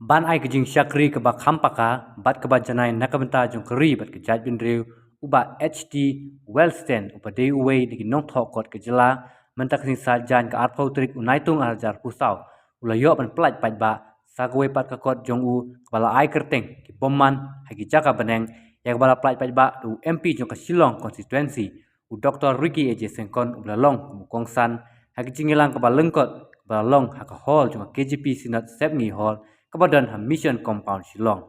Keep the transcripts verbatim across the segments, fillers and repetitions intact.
Ban ai ka jingshakri kaba kham paka bad kaba janai na ka bynta jong ka ri bad ka jaitbynriew, u Bah H T Wellston, uba dei uwei na ki nongthoh kot ka jylla, mynta ka sngi Saitjaiñ ka arphew tarik u Naitung arhajar arphew saw, u la ïoh ban pyllait paidbah sa kawei pat ka kot jong u kaba la ai kyrteng ki bymman ha ki jaka bneng, ïa kaba la pyllait paidbah da u M P jong ka Shillong constituency, u Doktor Ricky A J Syngkon, uba la long kum u kongsan ha ka jingïalang kaba lyngkot kaba la long ha ka hall jong ka K J P Synod Sepngi Hall, kaba don ha Mission Compound Shillong.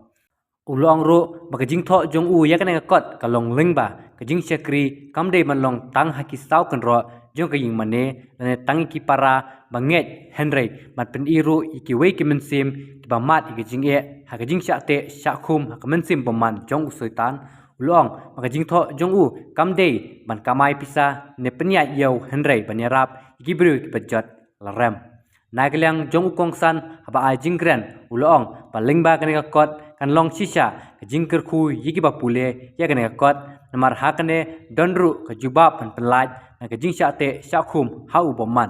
U la ong ruh ba ka jingthoh jong u ïa kane ka kot ka long lyngba ka jingshakri, kam dei ban long tang ha ki saw kynroh jong ka ïingmane lane tang ïa ki para ba ngeit, hynrei ban pyni ruh ïa kiwei ki mynsiem kiba mad ïa ka jingeh ha ka jingshah teh shah khum ha ka mynsiem bymman jong u Soitan. U la ong ba ka jingthoh jong u kam dei ban kamai pisa ne pynïaid ïew, hynrei ban ïarap ïa ki briew kiba jot la rem. Na ka liang jong u kongsan, haba ai jingkren, u la ong ba lyngba kane ka kot kan long shisha ka jingkyrkhu ïa kiba pule ïa kane ka kot, namar ha kane don ruh ka jubab ban pyllait na ka jingshah teh shah khum ha u bymman.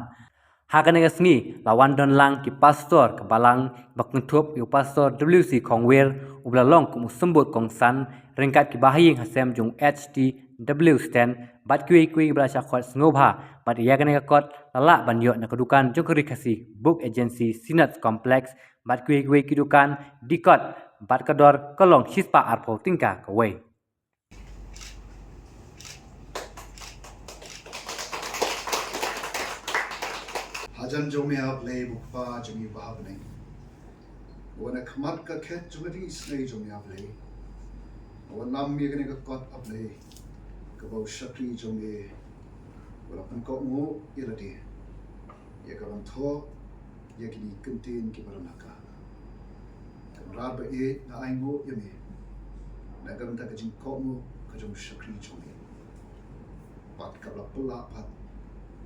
Ha kane ka sngi la wan don lang ki pastor ka balang, ba kynthup ïa u Pastor W C Khongwir, uba la long kum u symbud kongsan, ryngkat kiba ha ïing ha sem jong u H T Wellston, bad kiwei kiwei kiba la shah khot sngewbha bad ïa kane ka kot la lah ban ïoh na ka dukan jong ka Ri Khasi Book Agency, Synod Complex, bad kiwei kiwei ki dukan dikot, bad ka dor ka long shispah arphew tyngka kawei. Hajan jong me, A Blei, U Kpa jong ngi uba ha bneng. Wan ha khmat ka khet jong ka jingisynei jong me, A Blei. Wan nam ïa kane ka kot, A Blei, kaba u shakri jong me u la pynkohnguh ïa lade ïa ka ban thoh ïa kine ki kyntien kiba don ha ka. Kynrad ba ïeit, nga ainguh ïa me na ka bynta ka jingkohnguh ka jong u shakri jong me. Bad kaba la pynlah pat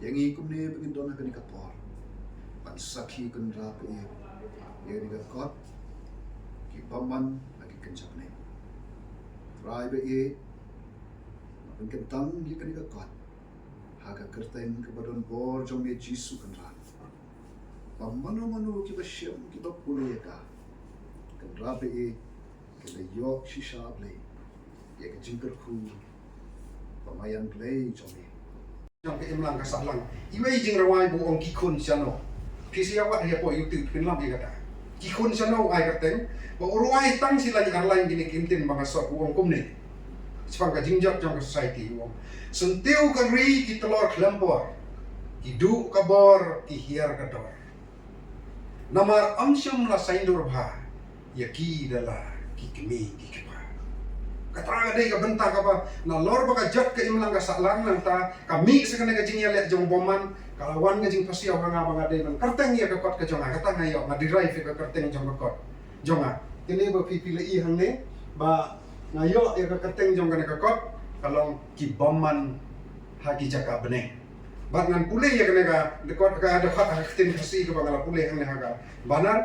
ïa ngi kumne ba ngin don ha kane ka por ban sakhi, Kynrad ba ïeit, ïa kane ka kot, ki bymman ha ki kynja bneng. Trai ba ïeit, nga pynkyntang ïa kane ka kot ha ka kyrteng kaba don bor jong me, Jisu Kynrad. Ba mano mano kiba shem, kiba pule ïa ka, Kynrad ba ïeit, ki la ïoh shisha, A Blei, ïa ka jingkyrkhu ba maïan Blei jong me. Jong ka imlang ka sahlang, iwei i jingrwai ba u ong Ki Khun Shano. Phi sa ïa wad hapoh YouTube phin lap ïa kata. Ki Khun Shano u ai kyrteng, ba u rwai tang shi lain ar lain kine ki kyntien ba nga sot, u ong kumne shaphang ka jingjot jong ka society, u ong: Syntiew ka ri ki tlor khlem por, ki duh ka bor ki hiar ka dor. Namar ym shym la saiñdur bha ïa ki da la ki kmie ki kpa. Kata ka dei ka bynta kaba nalor ba ka jot ka imlang ka sahlang, nangta ka mih sa kane ka jingïaleh jong u bymman, ka la wan ka jingpasiaw ha nga ba nga dei ban kyrteng ïa ka kot ka jong nga. Kata nga ïoh, nga derive ïa ka kyrteng jong ka kot jong nga. Kane ba phi, phi la i hangne, ba nga ïoh ïa ka kyrteng jong kane ka kot ka long Ki Bymman ha ki Jaka Bneng. Bad ngan pule ïa kane ka dkhot, ka dkhot ha ka ktien Khasi kaba nga la pule hangne ha ka banner.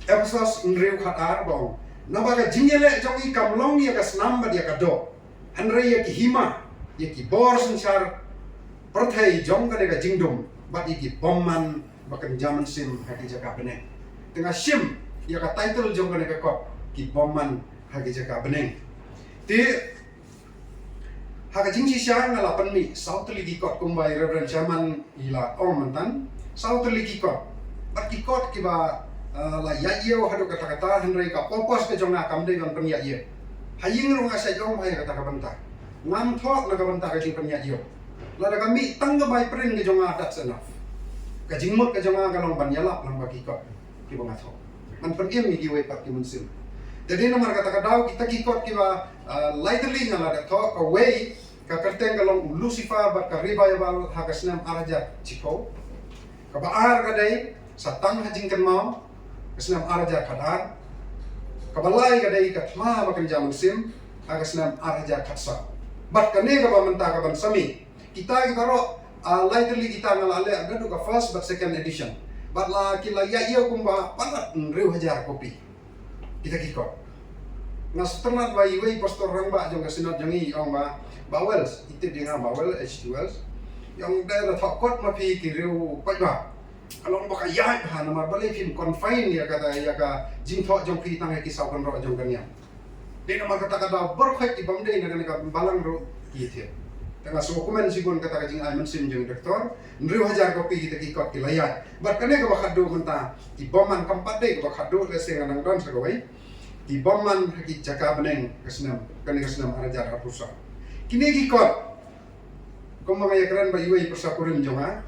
Ephesos hynriew khatar ba ong: Naba ka jingïaleh jong ngi kam long ïa ka snam bad ïa ka doh, hynrei ïa ki hima, ïa ki bor synshar pyrthei jong kane ka jingdum, bad ïa ki bymman ba kynja mynsiem ha ki jaka bneng. Te nga shim ïa ka title jong kane ka kot, Ki Bymman ha ki Jaka Bneng. Te ha ka jingshisha nga la pynmih saw tylli ki kot kumba i Reverend Chairman i la ong mynta. Saw tylli ki kot. Bad ki kot kiba, eh, la ïaid ïew haduh katta katta, hynrei ka purpose ka jong nga kam dei ban pynïaid ïew. Ha ïing ruh nga shait ong bha ïa kata ka bynta. Ngam thoh na ka bynta ka jingpynïaid ïew. Lada ka mih tang ka bai print ka jong nga, that's enough. Ka jingmut ka jong nga ka long ban ïalap lang bad ki kot kiba nga thoh. Ngan pynim ïa kiwei pat ki mynsiem. Te dei namar kata ka daw kita ki kot kiba, ah, lai tylli nga la dep thoh. Kawei ka kyrteng ka long U Lucifer bad ka Revival ha ka snem ar hajar shiphew. Kaba ar ka dei Sa Tang Ha Jingkynmaw, ka snem ar hajar khatar. Kaba lai ka dei Ka Thma Ba Kynja Mynsiem, ha ka snem ar hajar khatsaw. Bad kane kaba mynta kaban sa mih, kita ki baroh, ah, lai tylli kita nga la leh naduh ka first bad second edition. Bad la ki la ïaid ïew kumba palat hynriew hajar kopi kita ki kot. Nga sngewtynnat ba iwei i pastor rangbah jong ka synod jong ngi i ong ba, Bah Wells, i tip ïa nga, Bah Wells, H T Wells. I ong, da la thoh kot ma phi ki riew paidbah. Ka long ba ka ïaid bha namar balei phim confine ïa kata ïa ka jingthoh jong phi tang ïa ki saw kynroh jong ka niam. Dei namar kata ka daw baroh khoit ki bym dei na kane ka balang ruh ki thied. Te nga sngewkmen shibun kata ka jingai mynsiem jong doktor. Hynriew hajar kopi kita ki kot ki la ïaid. Bad kane kaba khatduh mynta ki bymman kam pat dei kaba khatduh, lehse nga nang don sa kawei. Ki bymman ha ki jaka bneng ka snem, kane ka snem ar hajar arphew saw. Kine ki kot kumba nga ïakren bad iwei i pyrsa kurim jong nga,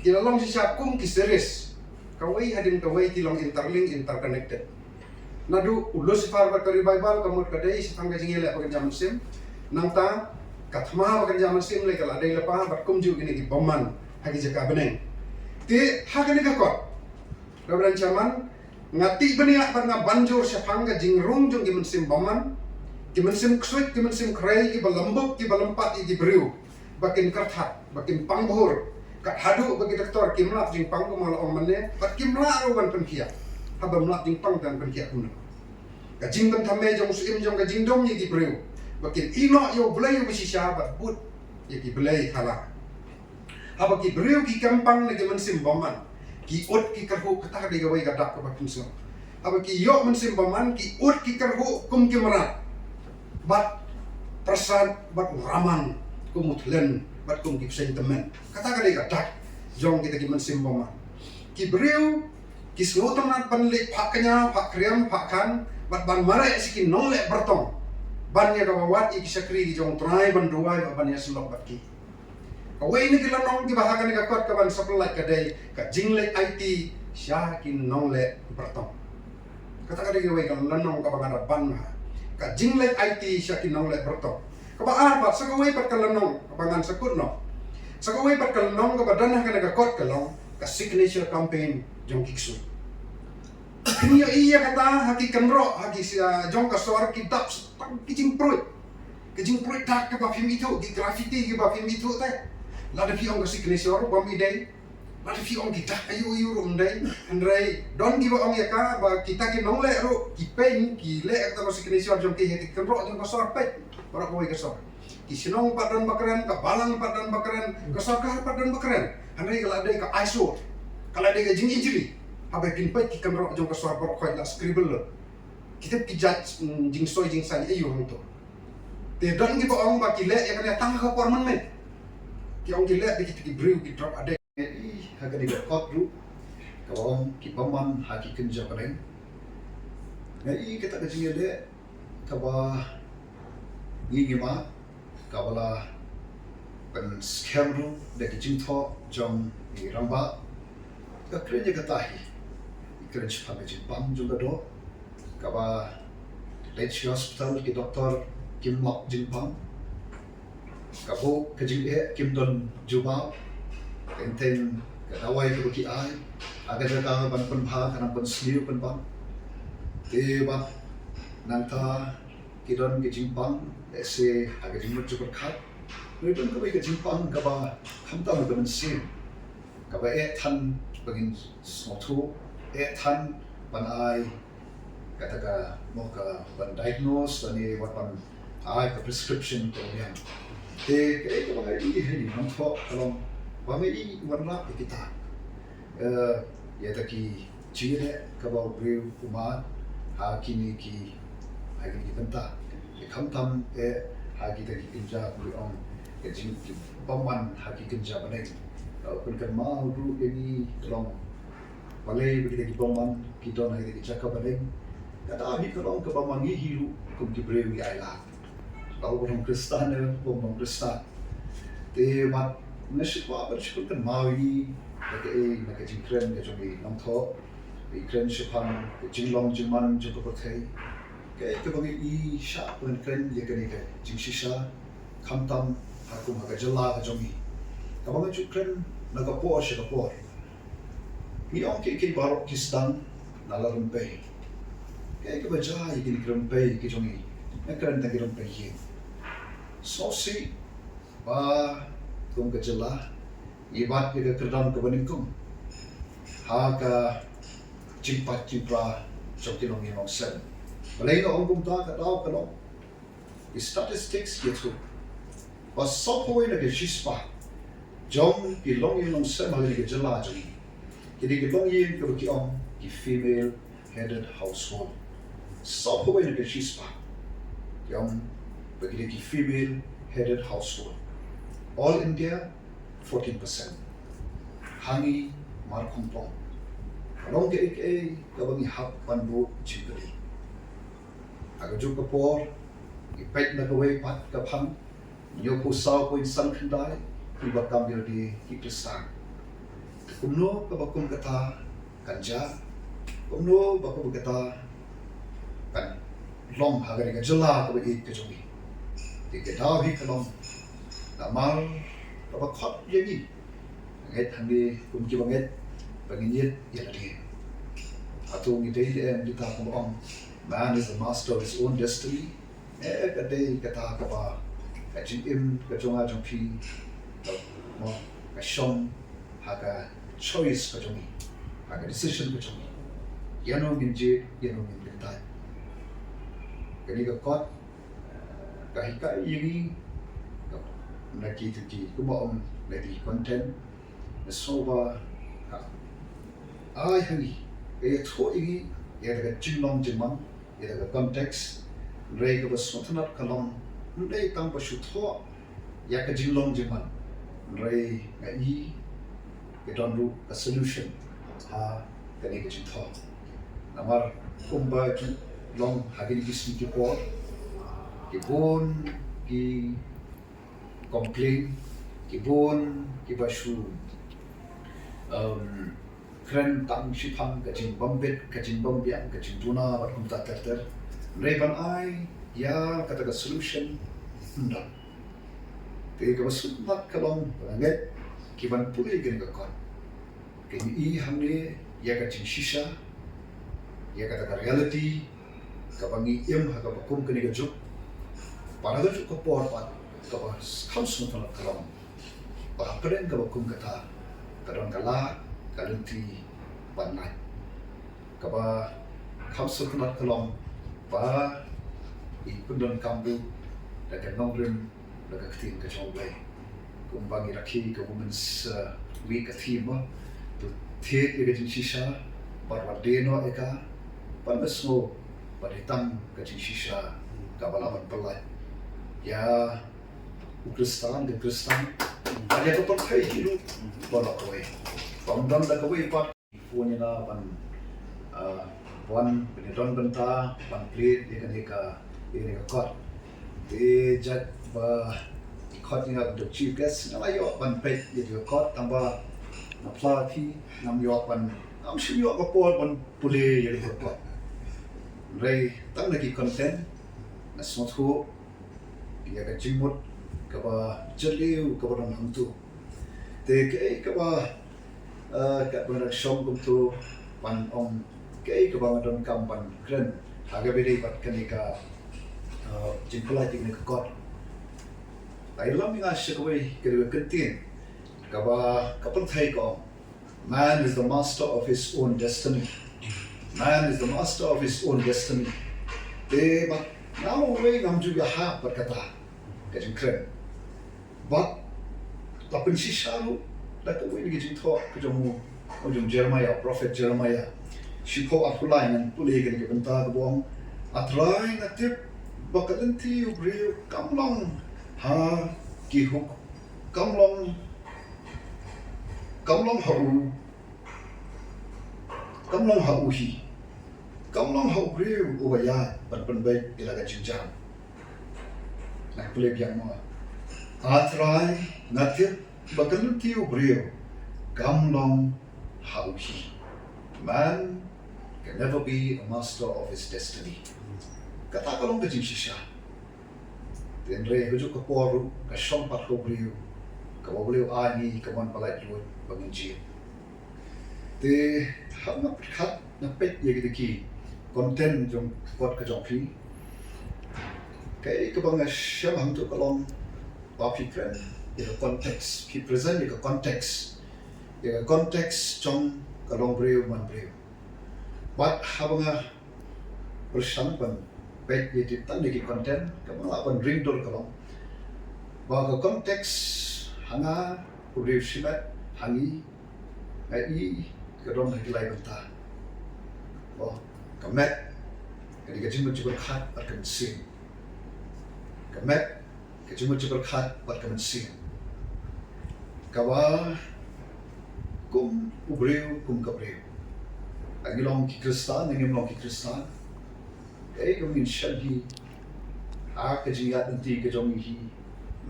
ki la long shisha kum ki series. Kawei hadien kawei ki long interlink, interconnected. Naduh u Lucifer bad ka Revival ka mut ka dei shaphang ka jingïaleh ba kynja mynsiem. Nangta ka thma ba kynja mynsiem lei ka la dei lypa bad kumjuh kine ki bymman ha ki jaka bneng. Te ha kane ka kot, Reverend Chairman, nga tip bniah bad nga ban jur shaphang ka jingrung jong ki mynsiem bymman, ki mynsiem ksuid, ki mynsiem khrei, kiba lambuk, kiba lympat ïa ki briew ba kin kyrthat, ba kin pang bhur. Kat haduh ba ki doktor kim lap jingpang kumba la ong mynne, bad kim lah ruh ban pynkhiah. Haba ym lap jingpang te pynkhiah kumno? Ka jingpynthame jong u syiem jong ka jingdum ïa ki briew ba kin ïehnoh ïa U Blei uba shisha bad bud ïa ki blei thala. Haba ki briew ki kyrpang na ki mynsiem bymman, ki ud ki kyrhuh, kata ka dei kawei ka dak kaba pynshong. Haba ki ïoh mynsiem bymman, ki ud ki kyrhuh kum ki mrad, bad pyrshah bad u ramang kum u thlen bad kum ki bseiñ tymmen. Kata ka dei ka dak jong kita ki mynsiem bymman. Ki briew ki sngewtynnat ban leit phah kñia, phah kriam, phah khan, bad ban mareh sha ki nongleh byrtong, ban ïa kaba wad ïa ki shakri ki jong U Trai ban duwai bad ban ïasyllok bad ki. Kawei na ki lynnong kiba ha kane ka kot ka ban sa pyllait ka dei ka jingleit aiti sha ki nongleh byrtong. Kata ka dei kawei ka lynnong kaba nga da ban ha ka jingleit aiti sha ki nongleh byrtong. Kaba ar pat, sa kawei pat ka lynnong kaba ngan sa kut noh. Sa kawei pat ka lynnong kaba don ha kane ka kot ka long ka signature campaign jong ki ksuid. Phin ïohi ïa kata ha ki kynroh ha ki, ah, jong ka sor ki dap tang ki jingpruid. Ki jingpruid dak kaba phim ithuh, ki graffiti kiba phim ithuh te. Lada phi ong ka signature bym dei. Lada phi ong ki dak aïu aïu ruh ym dei. Hynrei don kiba ong ïa ka ba kita ki nongleh ruh ki pyn ki leh ïa kata ka signature jong ki ha ki kynroh jong ka sor, peit baroh kawei ka sor. Ki shnong pat don ba kren, ka balang pat don ba kren, ka sorkar pat don ba kren. Hynrei ka la dei ka eyesore, ka la dei ka jinginjury. Haba phin peit ki kynroh jong ka sor baroh khoit la scribble lut. Ki tip ki jait, mm, jingsoi jingsaiñ aïu hangto. Te don kiba ong ba ki leh ïa kane tang ha ka por mynmiet. Ki ong ki leh ba kita ki briew ki drop addict. Nga i ha kane ka kot ruh kaba ong ki bymman ha ki kynja bneng. Nga i kata ka jingïaleh kaba ngi ngi ma kaba la pynskhem ruh da ki jingthoh jong i rangbah. Ka kren ïa kata hi, i kren shaphang ka jingpang jong ka doh, kaba leit sha hospital ki doktor kim lap jingpang. Ka buh ka jingeh kim don jubab. Teng teng ka dawai kaba ki ai, ha ka jaka ban pynbha ka nang pynsniew pynban. Te bad nangta ki don ka jingpang, lehse ha ka jingmut jingpyrkhat. Hynrei don kawei ka jingpang kaba khamtam ka mynsiem, kaba eh than ba ngin sngewthuh, eh than ban ai kata ka, mo, ka ban diagnose lane wat ban ai ka prescription ka biang. Te kaei kaba nga i ha i nongthoh ka long ba nga i wanrah ïa kita, eh, ïa kita ki jingeh kaba u briew u mad ha kine ki, ha kine ki bynta. Te khamtam eh ha kita ki kynja, kumba ong, ka jing, ki bymman ha ki kynja bneng. Ka pynkynmaw ruh ïa ngi ka long balei ba kita ki bymman ki don ha kita ki jaka bneng. Ka daw hi ka long kaba ma ngi hi ruh kum ki briew ngi ailad. Dei ba long Khristan ne bym long Khristan. Te mat nga shu kwah ban shu pynkynmaw ïa ngi da kaei, na ka jingkren ka jong i nongthoh. I kren shaphang ka jinglong jingman jong ka pyrthei. Kaei kaba ngi i shah ban kren ïa kane ka jingshisha, khamtam ha kum ha ka jylla ka jong i. Kaba nga ju kren na ka por sha ka por. Ngi ong ki, ki baroh ki sdang na la rympei. Kaei kaba jia ïa kine ki rympei ki jong i? Nga kren tang ki rympei ïing. Sngewsih ba kum ka jylla ngi bat ïa ka kyrdan kaba nyngkong ha ka jingpait jingpra jong ki longïing longsem. Balei nga ong kumta? Ka daw ka long, ki statistics ki ïathuh ba sawphew wei na ka shispah jong ki longïing longsem ha kane ka jylla jong ngi Kine ki longïing kaba ki ong ki female headed household. Sawphew wei na ka shispah ki ong ba kine ki female headed household. All India, fourteen percent. Ha ngi mar khongpong, ka long kaei kaei kaba ngi hap ban buh jingkylli. Ha kajuh ka por, ngi peit na kawei pat ka phang, hynñiewphew saw point san khyndai kiba kam ïalade ki Khristan. Kumno kaba kum kata kan jia, kumno ba kum kata kan long ha kane ka jylla kaba ïeit ka jong ngi. Te ka daw hi ka long namar kaba khot ïa ngi, ngeit hangne kum kiba ngeit ba ngin ïeit ïa lade. Hato ngi dei ne em, kita kumba ong, man is the master of his own destiny. Eh, ka dei kata kaba ka jingim ka jong nga jong phi ka, mo, ka shong ha ka choice ka jong ngi, ha ka decision ka jong ngi. Ïano ngin jied, ïano ngin kyntait. Kane ka kot ka hikai ïa ngi, ka, na ki, ki, kumba ong, na ki content, na sngewbha ka ai ha ngi, ka ïathuh ïa ngi ïa ka jinglong jingman, ïa ka context. Hynrei kaba sngewtynnat ka long, ym dei tang ba shu thoh ïa ka jinglong jingman, hynrei nga i ka don ruh ka solution ha kane ka jingthoh. Namar kumba ki long ha kine ki sngi ki por, ki bun ki complain, ki bun kiba shu, um, kren tang shiphang ka jingbym bit, ka jingbym biang, ka jingduna bad kumta ter ter. Hynrei ban ai ïa kata ka solution, ym don. Te kaba sngewtynnat ka long ba nga ngeit ki ban pule kane ka kot, kin i hangne ïa ka jingshisha, ïa kata ka reality kaba ngi im ha kaba kum kane ka juk. Bad ha kajuh ka por pat, kaba kham sngewtynnat ka long ba hapdeng kaba kum kata ka don ka lad ka lynti ban lait. Kaba kham sngewtynnat ka long ba i pyndonkam ruh da ka nongrim da ka ktien ka jong U Blei. Kumba ngi rakhe ka Women's, uh, Week ka theme, to thied ïa ka jingshisha bad wat die noh ïa ka, ban ïa sngew ba dei tang ka jingshisha kaba lah ban pynlait ïa u Khristan, ka Khristan, bad ïa ka pyrthei hi ruh baroh kawei. Bym don da kawei pat phone ïa nga ban, ah, wan ban ïadon bynta ban plead ïa kane ka, ïa kane ka kot. Te jait ba i khot ïa nga ban chief guest, nga la ïoh ban peit ïa ka kot, tang ba nga phla phi ngam ïoh ban, ngam shym ïoh ka por ban pule ïa ka kot. Hynrei tang na ki content nga sngewthuh ïa ka jingmut kaba jylliew kaba don hangto. Te kaei kaba, eh, kaba nga shong kumto ban ong kaei kaba nga donkam ban kren ha kaba ïadei bad kane ka, eh, jingpynlait ïa kane ka kot. Ai lam nga sha kawei ka dei ka ktien kaba ka pyrthei ka ong, man is the master of his own destiny. Man is the master of his own destiny. Te bad nga uwei ngam ju ïahap bad kata ka jingkren. Bad la pynshisha ruh da kawei na ki jingthoh ka jong u, u jong Jeremiah, prophet Jeremiah. Shiphew arphew lai ngan pule kane ka bynta kaba ong, A Trai, nga tip ba ka lynti u briew kam long ha ki huk, kam long, kam long ha u, kam long ha u hi, kam long ha u briew uba ïaid ban pynbeit ïa la ka jingjam. Ngan pule biang mo. A Trai, nga tip ba ka lynti u briew kam long ha u hi. Man can never be a master of his destiny. Kata ka long ka jingshisha. Te hynrei ha kajuh ka por ruh ka shong pat ka u briew kaba u briew ai ngi ka mon ba laitluid ba ngin jied. Te haba nga pyrkhat, nga peit ïa kita ki content jong kot ka jong phi, kaei kaba nga shem hangto ka long ba phi kren ïa ka context, phi present ïa ka context, ïa ka context jong ka long briew man briew. Bad haba nga pyrshang ban peit ïa ki tang ïa ki content, kaba nga lah ban ring dur ka long ba ka context ha nga u briew shimet, ha ngi, nga i ka don ha ki lai bynta. Oh, ka met ka dei ka jingmut jingpyrkhat bad ka mynsiem. Ka met ka jingmut jingpyrkhat bad ka mynsiem. Kaba kum u briew kum ka briew. Ngi long ki Khristan, ngim long ki Khristan. Kaei kaba ngin shem hi ha ka jingïaid lynti ka jong ngi hi,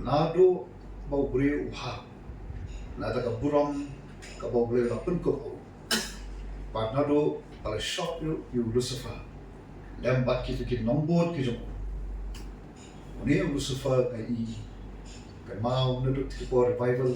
naduh ba u briew u hap, na kata ka burom kaba u briew la pynkup ha u. Bad naduh ba la shop ïa u Lucifer lem bad kito ki nongbud ki jong u. Une u Lucifer ka i kynmaw naduh ki por revival.